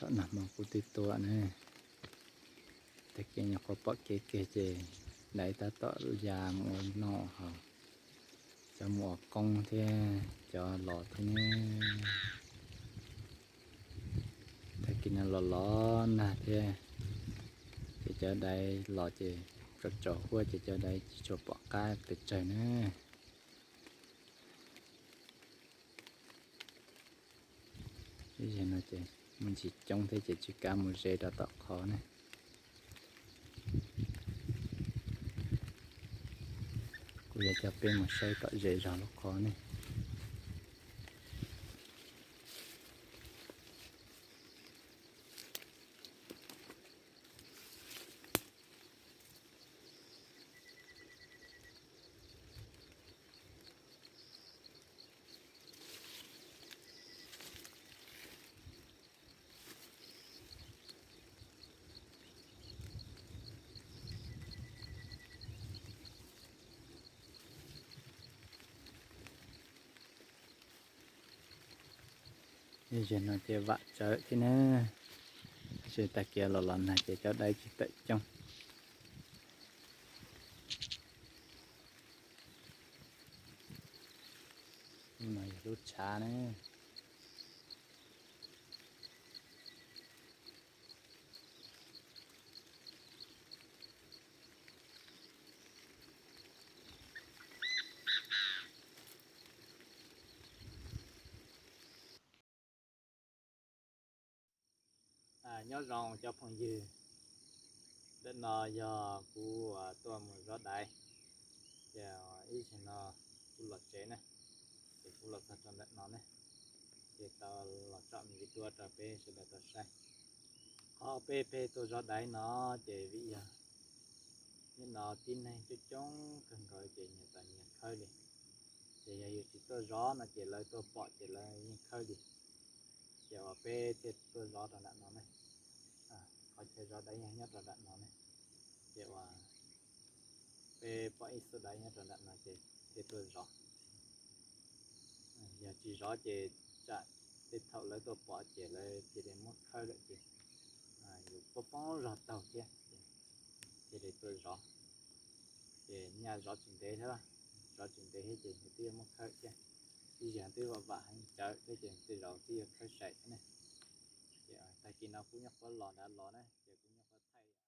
Tom nag hmo kuv twb tuaj na, tag kis nyuam qhuav pom kev kiag ces dais tab tom ya mus ua noj hos, cov mus ua koob thiab cov los thiab ne. Tag kis no los los nag thiab, ces cov dais los ces tsaus tsaus huab ces cov dais tsis tshua pom qab pes tsawg na. Ib zaug no ces muaj ntsis coob thiab ces tsis kav mus ze rau tom qhov ne. Kuv yuav coj peb mus saib tom ze zog lub qhov ne. Ib zaug no ces vam tsawv thiab na, tab sis tag kis los los nag ces cov dais tsis tawm coob. Lub no yog lub tshav na. Nyob zoo cov phooj ywg, ntawm no yog kuv tuaj mus zov dais, ces ib zaug no kuv los tsev na, ces kuv los txog rau ntawm no ne, ces tau los tsom me vij tuaj rau peb sawv daws tau saib. Qhov peb pheej tuaj zov dais no ces vim yog nim no tib neeg coob coob kawg nkaus ces nyias tau nyias khawb li. Ces yog yus tsis tuaj zov no ces lawv tuaj pom ces lawv yeej khawb li. Ces uas peb thiaj tuaj zov rau nram no ne, qhov chaw zov dais yog nyob rau nram no ne. Ces uas peb pom ib xub dais nyob rau nram no ces thiaj tuaj zov. Yog tsis zov ces tsam tej thaum lawv tuaj pom ces lawv cia li muab khawb lawm ces yus poob poob zog taug thiab, ces thiaj li tuaj zov. Ces nyaj zov tsis ntev thiab, zov tsis ntev thiab ces nws twb yuav muab khawb thiab. Ib zaug twb vam vam heev cawv thiab ces tej zaum twb yuav khawb sai thiab ne. Ces tag kis no kuv nyuam qhuav los nrad los na.